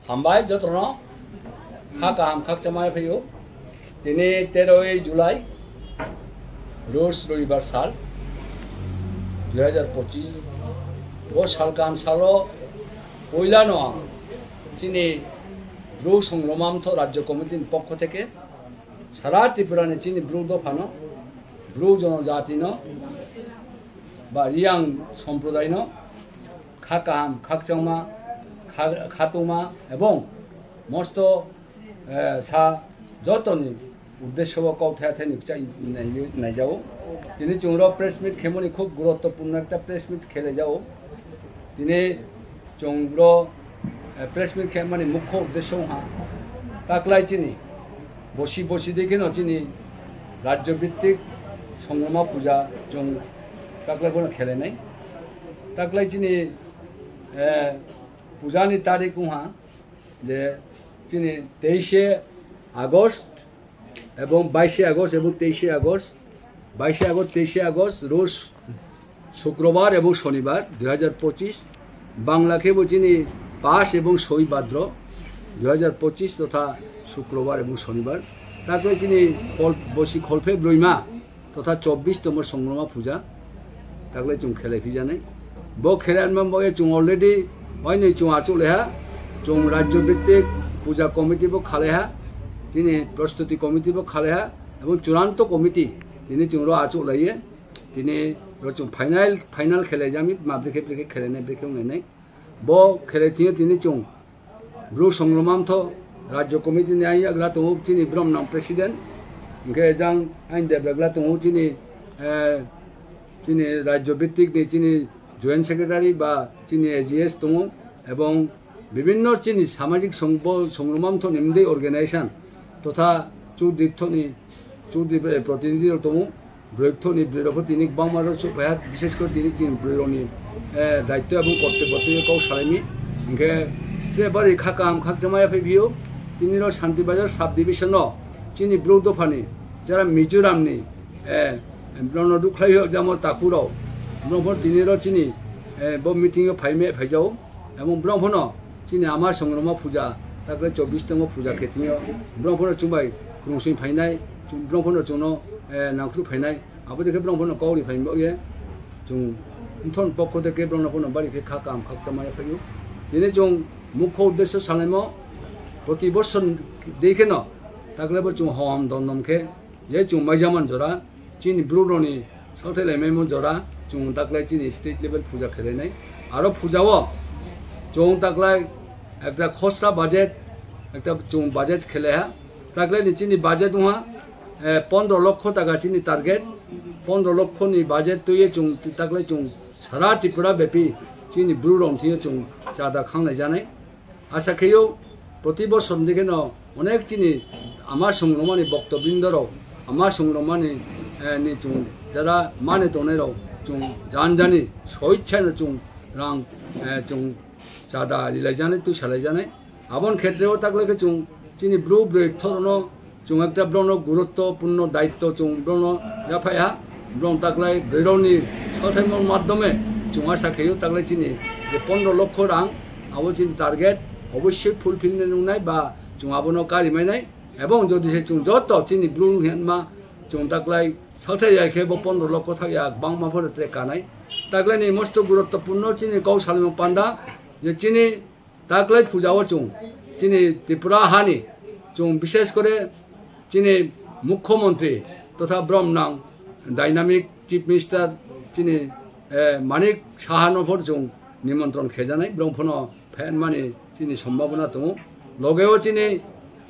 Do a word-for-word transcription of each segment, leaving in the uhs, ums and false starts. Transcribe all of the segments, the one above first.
Hambai jotono, ha kaham khakchangma phaiyo. Tini teroi July, Rus Roibar sal, dui hajar pochis. Bo sal kaham salo poilano ang chini Bru Songromamtho Rajyo Committee ni pokho theke sara Tripura ni chini Bru dophano, Bru jonojatino ba Riyang somprodaino kha kaham, khakchangma, kha-, khatungma ebong mosto, eh, sa jotoni uddesyo o kok thaya thani chai nai-, naijao. Tini chwngno press meet khemoni khub guruttopurno ekta press meet khelaijao. Tini chwngno, eh, press meet khemani mukho uddesyo ha taklai chini bosi bosi dekheno chini rajyo bhittik Songroma puja chwng taklai bono khelainai. Taklai chini, eh, pujani tarik wngha je chini teishe August ebong baishe August ebong teishe August, baishe August, teishe August, Rus Shukrobar ebong Shonibar dui hajar pochis, Bangla khe bo chini pash ebong soi Bhadro dui hajar pochis totha Shukrobar ebong Shonibar. Takle chini khol-, bosi kholphe broima totha chobbish tomo Songroma puja takle chwng khelai phijanai. Bo khelai anma bo chwng already oini chwng achuk leha, chwng rajyo bhittik puja committee bo khalaiha, chini prostuti committee bo khalaiha, ebong churanto committee tini chwng ro achuk laiye. Tini ro chwng final, final khelai jami, ma brekhe brekhe khelainai, brekhe wnglainai. Bo khelai thwiyo tini chwng Bru Songromamtho Rajyo Committee ni ayang yagra tongo chini Bromnang President. Hwnkhe jang ayang Debegla tongo chini, eh, chini Rajyo Bhittik ni chini Joint Secretary ba chini A G S tongo, ebong bibinno chini samajik song-, bo Songromamtho ni mdei organization totha Chudriptho ni, Chudrip, eh, protinidhi rok tongo. Bwrwi kthokni bwrwi rokbo tini kwbangma rw chuk phaiha, bises khe tini chini bwrwi rokni, eh, daityo ebong kortobbo twiwi kok salaimi. Hinkhe tre bari kha kaham khakchangma yaphai phio, tini rw Shanti Bazar sub division o chini Bru dophani jara Mizoram ni, eh, borokno rukhlai jamo takhuk rok, borok phano tini rw chini, eh, bo meeting o phaimai phaijao. Ebong borok phano chini ama Songroma puja, takle chobbish tongo puja khe tini o. Borok phano chwngbai khulumsoi phainai, borok phano chwngno, eh, nangkhru phainai. Abo dekhe borok phano kok ri phaimani bagwi chwng mthon pokho dekhe borok phano bari khe kha kaham khakchangma yaphai o. Tini chwng mukho uddesyo salaimo, proti bosor dekhe no takle bo chwng hom dondom khe je chwng maijaman jora, chini Bru rokni saothai laimaimo jora, chwng taklai chini state level puja khelainai. Aro puja o chwng taklai ekta khosra budget, ekta chwng budget khelaiha. Taklai ni chini budget wngha, eh, pondro lokho taka chini target. Pondro lokho ni budget twiwi chwng taklai chwng sara Tripura bepi chini Bru rok thwiwi chwng chada khanglai janai. Asa kheyo, proti bosor ni kheno onek chini ama Songromani bokto bindorok, ama Songromani, eh, ni chwng jara mani tongnairok chwng jan jani soichano chwng rang, eh, chwng chada rilaijanai, twi salaijanai. Aboni khetreo takle khe chwng chini Bru bwrwi kthorno chwng ekta borokno gurutto purno daitto chwng borokno yaphai ha, borok taklai bwrwirokni sothaimon madhyome chwng asa khaio taklai chini je pondro lokho rang abo chini target obossoi fulfill nai nungnai ba chwng abono kari mainai, ebong jodi se chwng joto chini Bru hinma chwng taklai salthai ya khe bo pondro lokho thak ya bangma phore tre kanai. Taklai ni mosto gurutto purno chini kok salmung panda je chini taklai puja o chwng chini Tripura hani chwng bishes kore chini Mukhyamantri totha Bromnang dynamic Chief Minister chini, eh, Manik Saha no phor chwng nimontron khejanai, borok phano phaimani chini sombhabona tongo. Loge o chini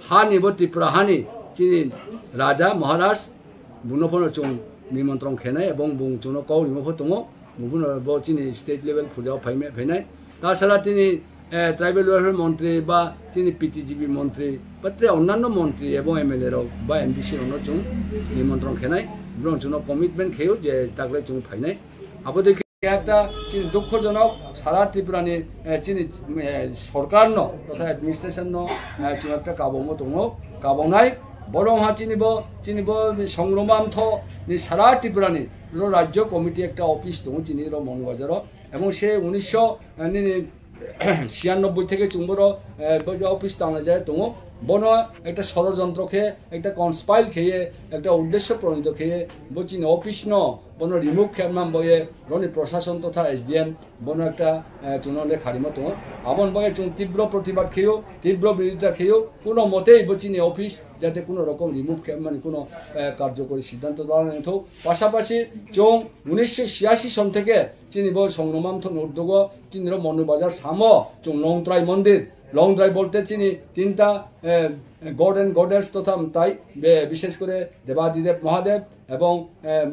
hani bo Tripura hani chini Raja Maharaj buno phano chwng nimontron khenai ebong bung chwngno kok rimo pho tongo. Buphano bo chini state level puja o phaimai phainai. Tasala tini, eh, tribal welfare montri ba chini P T G B montri ba tre onnanno montri ebong M L A rok ba M D C rokno chwng nimontron khenai. Borok chwngno commitment khaio je taklai chwng phainai. Abo de khe ekta chini dukhojonok sara Tripura ni, eh, chini, eh, sorkar no totha administration no, eh, chwng ekta kabangma tongo, kabangnai. Borok ha chini bo, chini bo Songroma Mtho ni sara Tripura ni ro rajyo committee ekta office tongo chini ro Mon Bazar o. Ebong se unisho, eh, nini ছিয়ানব্বই থেকে চুং বড়, এ, bo je office tangna jai tongo, bono ekta sorojontro khe, ekta conspire kheye, ekta uddesho pronito kheye, bo chini office no, bono remove khe man boye, roni prosason totha S D M, bono ekta, eh, chwngno le kharimo tongo. Aboni bagwi chwng tibro protibad kheyo, tibro birodita kheyo, kuno motei bo chini office jate kuno rokom remove khe mani kuno, eh, karjokori siddhanto lana nangthok. Pasapasi chwng unisho chiyasi son theke chini bo Songroma Mthono uddogo chini ro Monu Bazar samo chwng Longtrai Mondir. Longtrai bolte chini tinta, eh, god and goddess totha mtai, be-, bishesh kore Debadidev Mahadev ebong, eh,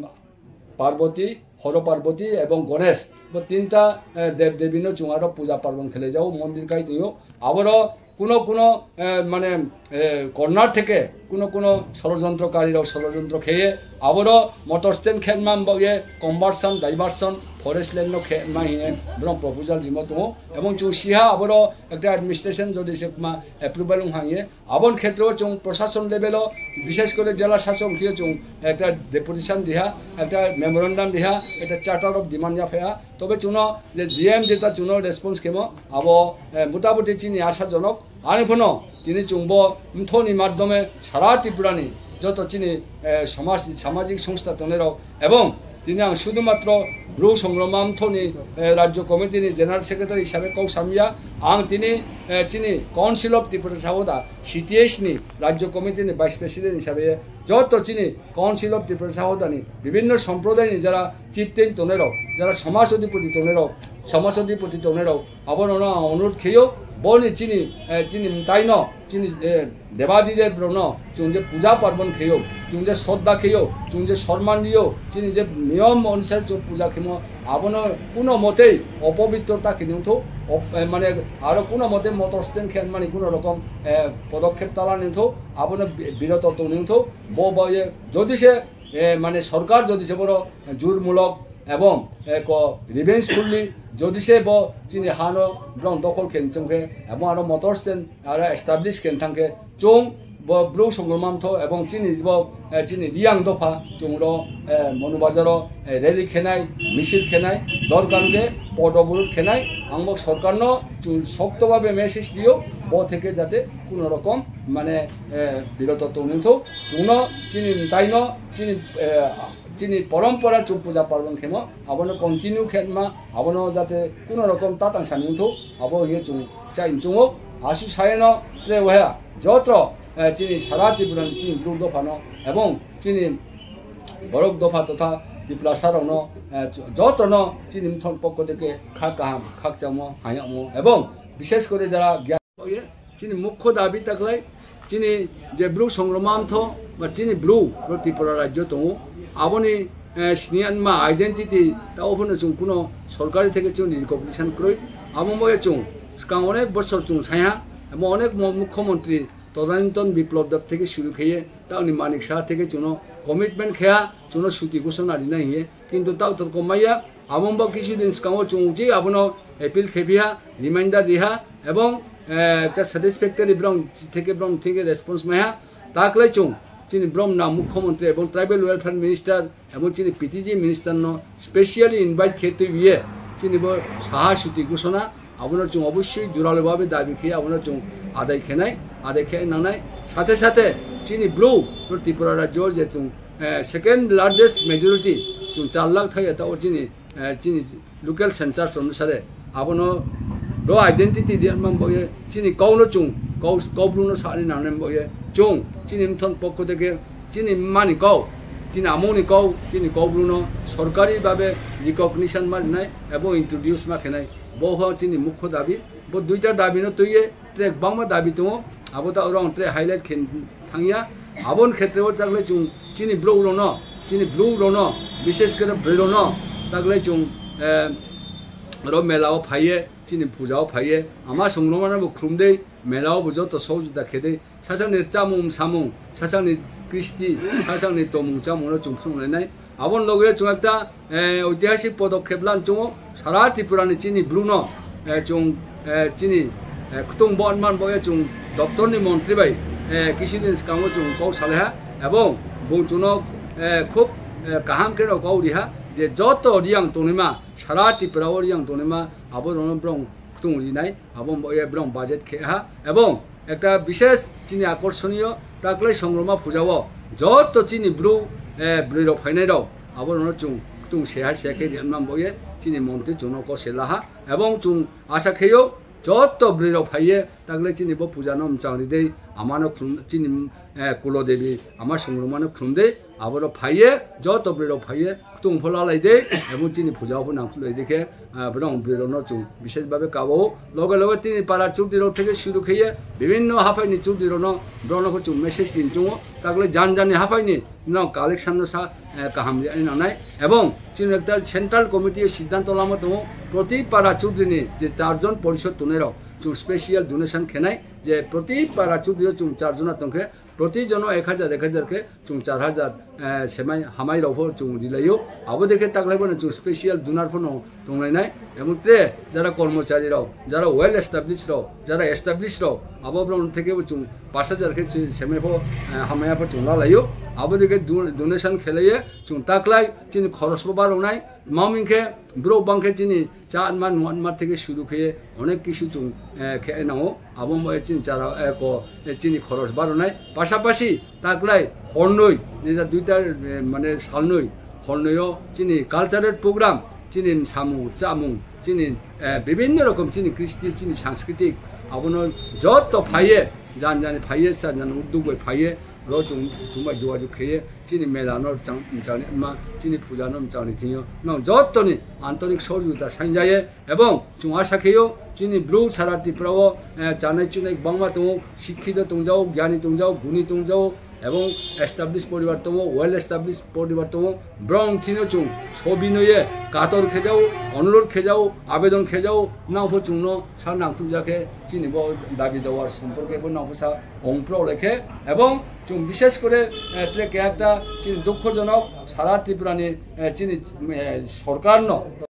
Parvati, Horo Parvati ebong Ganesh, bo tinta, eh, dev devi no chwng aro puja parbon khelai jago, mondir kai tongyo. Aboro kuno kuno, eh, mane, eh, corner theke kuno kuno sorojontro kari rok sorojontro kheye aboro motor stand khe man bagye conversion, diversion, forest land no khe man hiye borok proposal rimo tongo. Ebong chwng siha aboro ekta administration jodi se ma approval wng hangye, abon khetreo chwng prosason level o, bishesh kore jela sasok thio chwng ekta deputation diha, ekta memorandum diha, ekta charter of demand ya phaiha. Tobe chwngno je G M jeta chwngno response khemo, abo, eh, motamuti chini ashajonok. Ani phano tini chwngbo Mthoni madhyome sara Tripurani joto chini, eh, somaj, samajik songstha tongnai rok ebong tini ang sudhumatro Bru Songroma Mthoni, eh, Rajyo Committee ni General Secretary hisabe kok samya, ang tini, eh, chini Council of Tiprasa Hoda, C T H ni Rajyo Committee ni Vice President hisabe joto chini Council of Tiprasa Hoda ni bibhinno somproday ni jara chieftain tongnai rok, jara somaj adhipati tongnai rok, somaj adhipati tongnai rok, abono no ang onurodh kheyo, boni chini, eh, chini mtaino, chini, eh, Debadidev rokno chwng je puja parbon kheyo, chwng je sodda kheyo, chwng je sorman riyo, chini je niyom onusare chwng puja khemo, abono kuno motei opobitrota khe nungtho, op-, eh, mane aro kuno mote motor stand khe mani kuno rokom, eh, podokkhep tala nungtho, abono bi-, biroto tong nungtho, bo bo ye jodi se, eh, mane sorkar jodi se boro jurmulok ebong eko revengefully jodi se bo chini hano borok dokhol khe nchong khe ebong aro motor stand aro establish khe thang khe chwng bo Bru Songroma Mtho ebong chini bo, eh, chini Riyang dopha chwng ro, eh, Monu Bazar o, eh, rally khenai, misil khenai, dorkar khe podo burut khenai, ang bo sorkar no chwng sokto babe message diyo, bo theke jate kuno rokom mane, eh, biroto tongwng thok, chwngno chini mtaino chini, eh, chini porompora chwng puja parbon khemo, abono continue khenma, abono jate kuno rokom tatang sani wngthok, abo hiye chwng chai chungo, asu sayeno tre wahya, jotro, eh, chini sara Tripura ni chini Bru dophano, ebong chini borok dopha totha Tiprasa rokno, eh, jotono chini mthon pokko theke kha kaham, khakchangmo, hayakmo, ebong bishesh kore jara gyan Oye, chini mukho dabi taklai, chini je Bru Songroma Mtho, ba chini Bru ro Tripura rajyo tongo, aboni, eh, siniyanma identity ta ophano chwng kuno sorkari theke chwng recognition kwrwi. Abo moya chwng swkang onek bosor chwng saiha, emo onek mo-, mukhyamantri Tadaninton Biplab Deb theke suru kheye, ta oni Manik Saha theke chwngno commitment khaya, chwngno suti ghosona rina hiye, kintu ta utor komaya, Abo wngba kisi din swkango chwng uchi abono appeal khe phiya, reminder riha, ebong, eh, ekta satisfactory borok theke, borok theke response maiha. Taklai chwng chini borok na mukhyamantri ebong tribal welfare minister ebong chini P T G minister no specially invite khe twibiye chini bo saha suti ghosona abono chwng obossoi juralo babe dabi khe abono chwng adai khenai, adai khe nangnai. Sathe sathe chini Bru no Tripura rajyo je chwng, eh, second largest majority chwng char lakh thaiya ta o chini eh, chini local census onusare abono ro identity di man boye chini kau no chwng kau, kau Bru no sani nangnai boye chwng chini mthon pokko theke chini mani kau, chini amoni kau, chini kau Bru no sorkari babe recognition ma rinai ebo introduce ma khenai bo ho chini mukho dabi. Bo duita dabi no twiye tre bangma dabi tongo, abo ta oro ang tre highlight khe thangya. Aboni khetre o taklai chwng chini borok rokno, chini borok rokno, bishesh kore bwrwi rokno taklai chwng, eh, oro mela o phaiye, chini puja o phaiye, ama swngrwmano bo khulumdei, mela o bo joto sohojogita khedei, sasakni chamung samung, sasakni kristi, sasakni tomung chamung no chwng phunuknainai. Aboni loge chwng ekta, eh, oitihasik podokhep lan chwngo, sara Tripura ni chini Bru no, eh, chwng, eh, chini, eh, khwtwng bo man bo chwng doptor ni montri bai, eh, kisi din swkango chwng kok salaiha, ebong bo chwngno, eh, khub, eh, kaham khe no kok riha je joto Riyang tongnaima, sara Tripura o Riyang tongnaima abo rokno borok Ktung rinai, abo bo ye brong budget khe ha, ebong ekta bishesh chini akorsoniyo taklai songroma puja o joto chini bru, eh, bwrwi rok phainai rok, abo no chung ktung seha seha khe rinma bo ye chini montri chung no kose laha, ebong chung asa kheyo joto bwrwi rok phaiye taklai chini bo puja no mchang ridei amano khum chini, eh, Kulo Devi ama songroma no khum dei. Abo rok phaiye, joto bwrwi rok phaiye, ktung pho lalai de, ebong chini puja pho nang phulai de khe, ah, borok bwrwi rok no chung bishesh babe kabo. Loge loge tini para chudri rok theke suru kheye, bibinno haphai ni chudri rok no, borok no pho chung message tin chungo. Takle jan jan ni haphai ni no collection no sa, eh, kaham ri ani nangnai. Ebong chini ekta central committee siddhanto lama tongo, proti para chudri ni je char jon porishod tongnai rok, chung special donation khenai, je proti para chudri o chung char jona tongkhe, proti jono ek hajar, ek hajar khe chung char hajar, eh, semai hamai rok pho chung rilaio. Abo dekhe taklai bono chung special donor pho no tonglainai. Ebong tre jara kormochari rok, jara well established rok, jara established rok, abo borok theke bo chung pash hajar khe chung semai pho, eh, hamaya pho chung lalaio. Abo dekhe don-, donation khelaiye chung taklai chini khoros pho baroknai. Maming khe borok bang khe chini cha anma nung anma theke suru khe onek kisu chung, eh, khe nango. Abo mo chini chara, eh, ko, eh, chini khoros baronai. Pasapasi taklai hornoi, nida duita, eh, mane salnoi, hornoio chini cultural program, chini samung, chamung, chini, eh, bibinno rokom chini kristi, chini sanskritik, abono joto phaiye, jan jani phaiye, sa jan uddog bai phaiye, ro chung, chungbai jogajog kheye, chini mela no chang, changni ma, chini puja no changni thinyo, no jotoni antorik sohojogita sanjaye, Ebong chwng asa kheyo, chini bru sara Tripura o, eh, chanai chunai kwbangma tongo, sikkito tongjao, gyani tongjao, guni tongjao, ebong established poribar tongo, well established poribar tongo. Borok thino chwng sobinoye kator khejao, onurodh khejao, abedon khejao, nangpho chwngno sa nangthukjakhe chini bo dabi dawar somporke bo nangpho sa ongpro lekhe. Ebong chwng bishesh kore, eh, tre kayakta chini dukhojonok sara Tripura ni, eh, chini, eh, sorkar no